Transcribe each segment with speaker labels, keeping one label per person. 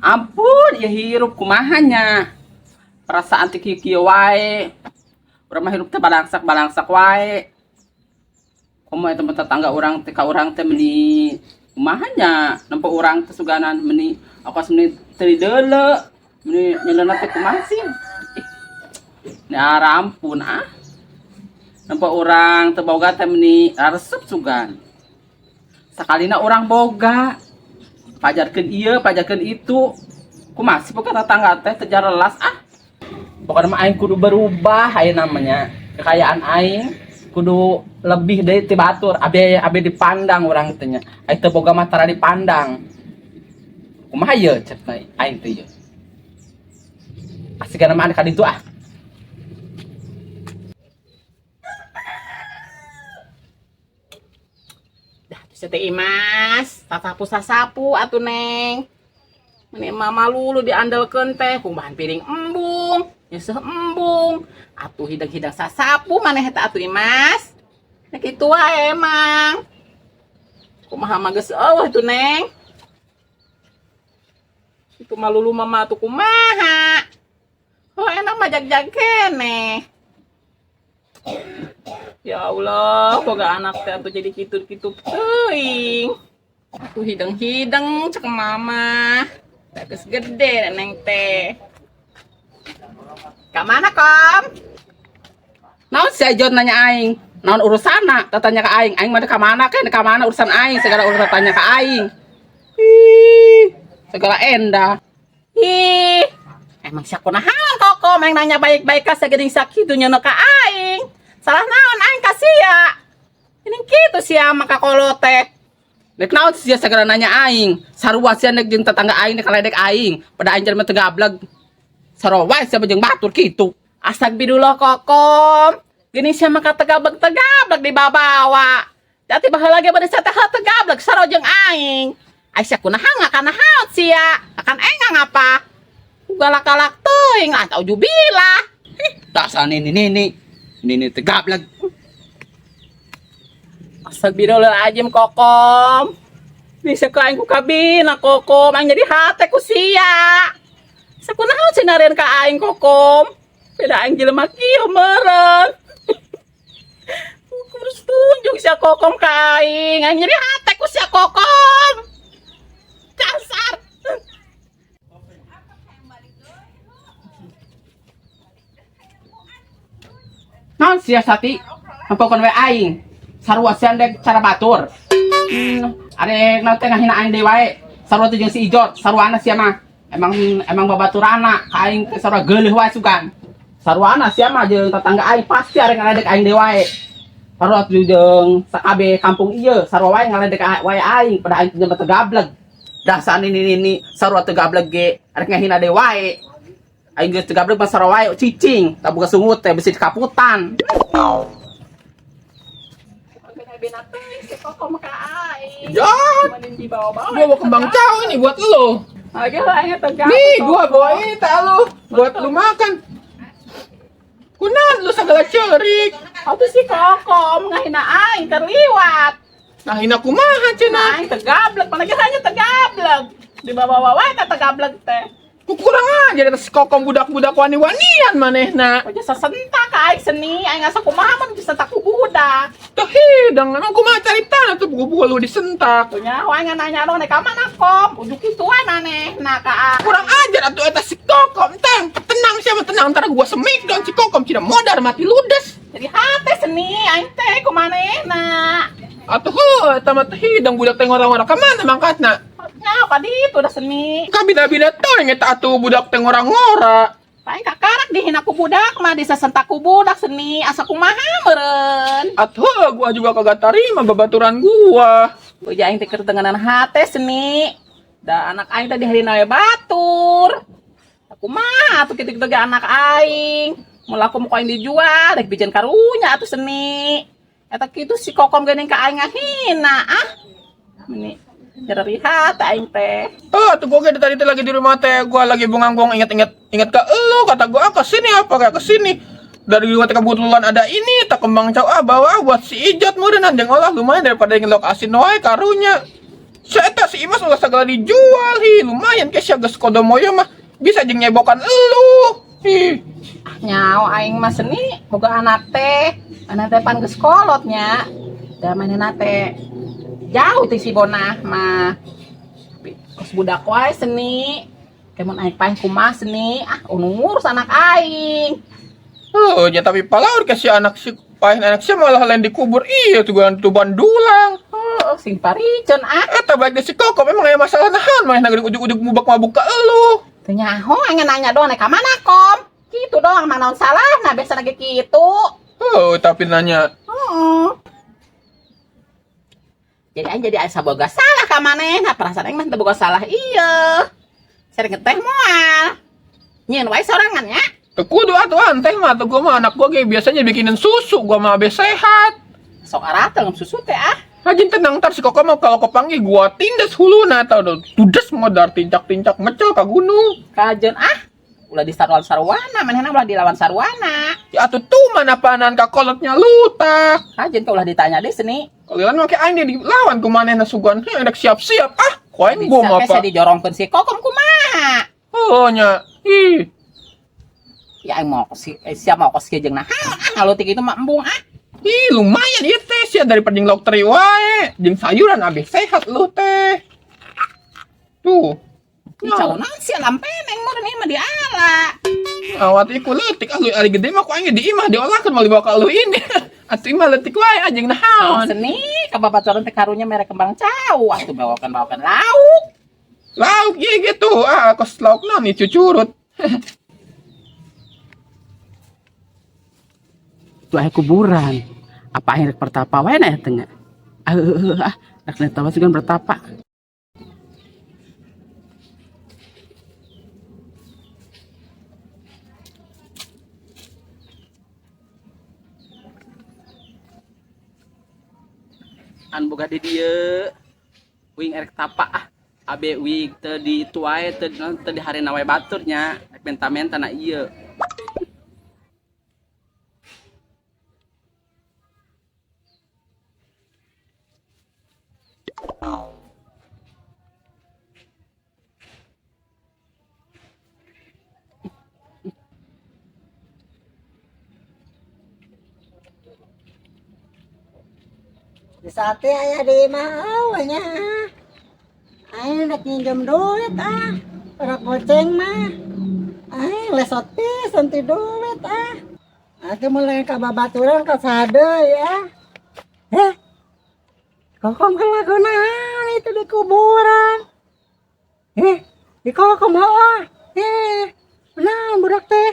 Speaker 1: Ampun, ya hirup kumaha nya. Perasaan teh kieu-kieu wae. Urang mah hirup teh balangsak-balangsak wae. Komo eta mah tetangga urang teh ka urang teh meni kumaha nya, nempo urang teh suganan meni akas meni teu dideuleu. Meni nyeleuna teh kumaha sih? Ih, ni arampun ah. Nempo urang teu boga teh meni resep sugan. Sakalina urang boga. Pajarkeun ieu, pajarkeun itu. Kumaha sih pokoknya tetangga teh teu jarelas ah. Pokoknya mah aing kudu berubah ayeuna mah nya. Kekayaan aing kudu lebih deui ti batur. Abe abe dipandang urang teh nya. Aing teu boga mah tara dipandang. Kumaha ieu cek aing teh ieu. Asigana mah ka ditu ah.
Speaker 2: Dah tuh teh Imas, sasapu sasapu atuh Neng. Meni mama lulu diandelkeun teh kumbahan piring embung, nyeuseuh embung. Atuh hidang-hidang sasapu maneh eta atuh Imas. Nya kitu wae emang. Kumaha mah geus eueuh tuh Neng. Itu mah lulu mama atuh kumaha. Oh enak mah jag-jag keneh. Ya Allah, boga anak teh atuh jadi kitu-kitu teuing. Atuh hideng-hideng cek mama. Teh geus gede Neng teh. Ka mana, Kom?
Speaker 1: Naon si Ajon nanya aing? Naon urusanna? Tatanya ka aing. Aing mah ka mana kan? Ka mana urusan aing? Segala urusan tanya ka aing. Ih, segala endah.
Speaker 2: Ih, emang sia kunaon Kokom aing nanya baik-baik ka sageuning sakitu nyeuneu ka aing. Salah naon aing ka sia? Ini kitu sia mah ka kolot teh.
Speaker 1: Nek naon sia segala nanya aing. Sarua sia nek jeung tetangga aing nek kaledek aing. Pada aing jelema teu gableg. Sarua wae sia jeung batur kitu.
Speaker 2: Astagfirullah Kokom. Gini sia mah ka tegableg-tegableg dibabawa. Dati baheula ge bade sateh tegablek sarua jeung aing. Ai sia kunaha ngakanahaon sia? Akan engang apa? Galak-galak teuing atau jubilah.
Speaker 1: Dasar nini nini. Nini tegablek.
Speaker 2: Astagfirullahaladzim Kokom. Bisa ka aing ku kabina Kokom, aing jadi hate ku sia. Sakunaon sinareun ka aing Kokom? Beda aing jelema kieu meureun. Terus tunjuk sia Kokom ka aing, aing jadi hate ku sia Kokom. Dasar.
Speaker 1: Naon sia Sati? Nempokeun we aing. Sarua sia dek cara batur. Arek naon teh ngahina aing deui wae. Sarua teh jeung si Ijot, saruana sia mah. Emang emang babaturana ka aing teh sarua geuleuh wae sugan. Saruana sia mah jeung tetangga aing pasti arek ngaledek aing deui wae. Sarua teh jeung sakabe kampung ieu, sarua wae ngaledek wae aing pada aing teh teu gableg. Dasar nini nini sarua teu gableg ge arek ngahina deui wae. Aing geus teu gableg mah sarua wae cicing, tak boga sungut teh besi kaputan.
Speaker 3: Jon, gua bawa kembang cao ini buat lo. Nih, gua bawa ini tak lo, buat lu makan. Kunaon lu segala cerik.
Speaker 2: Atuh si Kokom ngahina aing terliwat.
Speaker 3: Ngahina kumaha cenah?
Speaker 2: Aing tegablek, mana ge hanya tegablek. Di bawah wae teh tegablek teh.
Speaker 3: Kurang aja dari si Kokom budak-budak wani-wanian manehna.
Speaker 2: Aja sesentak ka aing seni, aing asa kumaha mun disentak ku budak.
Speaker 3: Tah hidang emang kumaha caritana tuh buku-buku lu disentak.
Speaker 2: Tuh nya aing nanya dong ka mana Kom? Ujuk kituan manehna ka aing.
Speaker 3: Kurang ajar atuh eta si Kokom tang. Tenang siapa tenang ntar gua smackdown si Kokom cina modar mati ludes.
Speaker 2: Jadi hate seni aing teh ku manehna.
Speaker 3: Atuh heuh eta mah teh hidang budak teh ngora-ngora ka mana mangkatna?
Speaker 2: Nya ka ditu dah seni.
Speaker 3: Kabina-bina teuing eta atuh budak teh ngora-ngora.
Speaker 2: Paling kakarak dihina ku budak mah disesentak ku budak seni asa kumaha meureun.
Speaker 3: Atuh gua juga kagak tarima babaturan gua.
Speaker 2: Uja aing teh keur tenganan hate seni. Da anak aing teh dihina we batur. Aku mah atuh kitu-kitu ge anak aing. Mun laku ku aing dijual rek bijen karunya atuh seni. Eta kitu si Kokom geuning ka aing ngahina ah. Meni nyeri hate aing teh.
Speaker 3: Oh, tuh gua tadi teh lagi di rumah teh, gua lagi bengong-bengong inget-inget inget ke elu, kata gua ah kesini apa kayak kesini. Dari gua teh kebetulan ada ini, tak kembang cao ah bawa buat si Ijot meureun anjing olah lumayan daripada ngelok asin wae karunya. Saya si Imas ulah segala dijual, hi lumayan ke sia geus kodomoyo mah bisa jeung nyebokan elu. Hi.
Speaker 2: Nyaho aing mah seni boga anak teh pan geus kolot nya. Da manehna teh jauh ti si Bonah mah. Tapi kos budak wae seni. Kemun aing paeh kumaha seni, ah ngurus anak aing.
Speaker 3: Oh, nya tapi palaur ke si anak si paeh anak si malah lain dikubur iya tuh tuban dulang.
Speaker 2: Oh, sing paricen ah.
Speaker 3: Eta baik deh si Kokom emang aya masalah nahan manehna geuning ujug-ujug mubak-mabuk ka elu.
Speaker 2: Teu nyaho aing nanya doang ka mana kom. Kitu doang mah naon salahna biasa lagi kitu.
Speaker 3: Oh, tapi nanya.
Speaker 2: Heeh. Jadi aing jadi asa boga salah ka manehna, perasaan aing mah teu boga salah ieu. Sering ngeteh moal. Nyieun wae sorangan nya.
Speaker 3: Teu kudu atuh anteh mah atuh gua mah anak gua ge biasanya bikinin susu, gua mah abis sehat.
Speaker 2: Sok aratel susu teh ah.
Speaker 3: Hajin tenang ntar si Kokom mah kalau kepanggil gua tindas huluna atau tudas modar tincak-tincak mecel ka gunung.
Speaker 2: Kajeun ah. Ulah disaruan sarwana, manehna ulah dilawan sarwana.
Speaker 3: Ya atuh tuh mana panan ka kolotnya lutak.
Speaker 2: Kajeun ka ulah ditanya deui seni.
Speaker 3: Kalian make aing dia dilawan ku manehna sugan. Heh rek siap-siap ah. Ku aing bom
Speaker 2: Bisa
Speaker 3: apa?
Speaker 2: ke dijorongkeun si Kokom kumaha?
Speaker 3: Oh nya. Ih.
Speaker 2: Ya aing mau si siap mau kos jeung nah. Ah ngalutik itu mah embung ah.
Speaker 3: Ih lumayan ieu teh sia daripada jeung lauk teri wae. Jeung sayuran abis sehat lu teh. Tuh.
Speaker 2: Ih, cau naon sia lampeneng meureun ieu mah diala.
Speaker 3: Awat iku leutik ah lu ari gede mah ku aing di imah diolahkeun mal dibawa ka lu ini. Atuh imah leutik wae anjing naon.
Speaker 2: Seni ka babaturan teh karunya mere kembang cau atuh bawakan-bawakan lauk.
Speaker 3: Lauk ieu gitu. Ah kos lauk naon nih cucurut.
Speaker 1: Tuh aya kuburan. Apa aing rek pertapa wae na eta nya? Ah heueuh ah, rek tawa sugan bertapa. An boga di dieu wing erek tapa ah abe wing teu di tuae teu teu di harina wae batur nya rek menta-menta na ieu.
Speaker 4: Di sate aya di imah eueuh nya. Aing rek nginjem duit ah. Rek goceng mah. Aing lesot pisan ti duit ah. Atuh mulai ka babaturan ka sadeui ah. Heh. Kokom ka lagunahan itu di kuburan. Heh, di kokom heueuh. Heh, naon budak teh?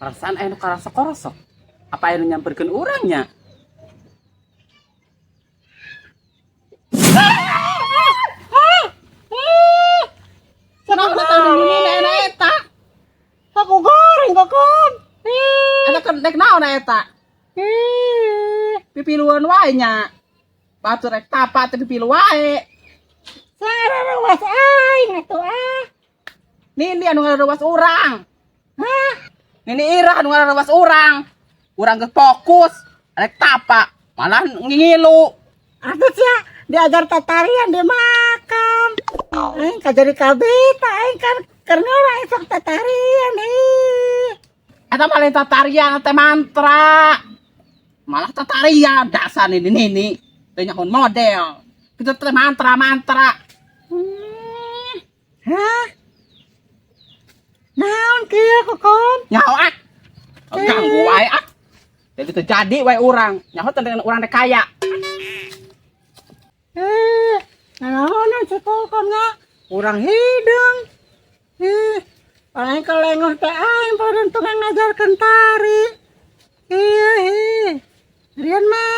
Speaker 1: Perasaan aya nu karasok-korosok. Apa aya nu nyamperkeun urang nya? Kenapa tahun ini nenek eta?
Speaker 4: Aku goreng kokom.
Speaker 1: Eta kan dek naon eta? Pipiluan wae nya. Batur rek tapa teh pipilu wae.
Speaker 4: Sararuas aing atuh ah.
Speaker 1: Nini anu ngaruas urang.
Speaker 4: Hah?
Speaker 1: Nini Irah anu ngaruas urang. Urang geus fokus rek tapa malah ngilu.
Speaker 4: Atuh sia diajar tatarian dimakan. Aing kajari kabita aing kan keur ngora sok tatarian ih.
Speaker 1: Eta mah lain tatarian teh mantra. Malah tatarian dasar nini nini. Teh nyahun model. Kitu teh mantra-mantra.
Speaker 4: Hah? Naon kieu kokom?
Speaker 1: Nyaho ah. Ganggu wae ah. Jadi terjadi wae urang. Nyaho teh dengan urang teh kaya.
Speaker 4: Naon si kokom nya? Urang hidung. Ih, orang kelengoh teh aing parantungan ngajarkeun tari. Iya, ih. Rian mah.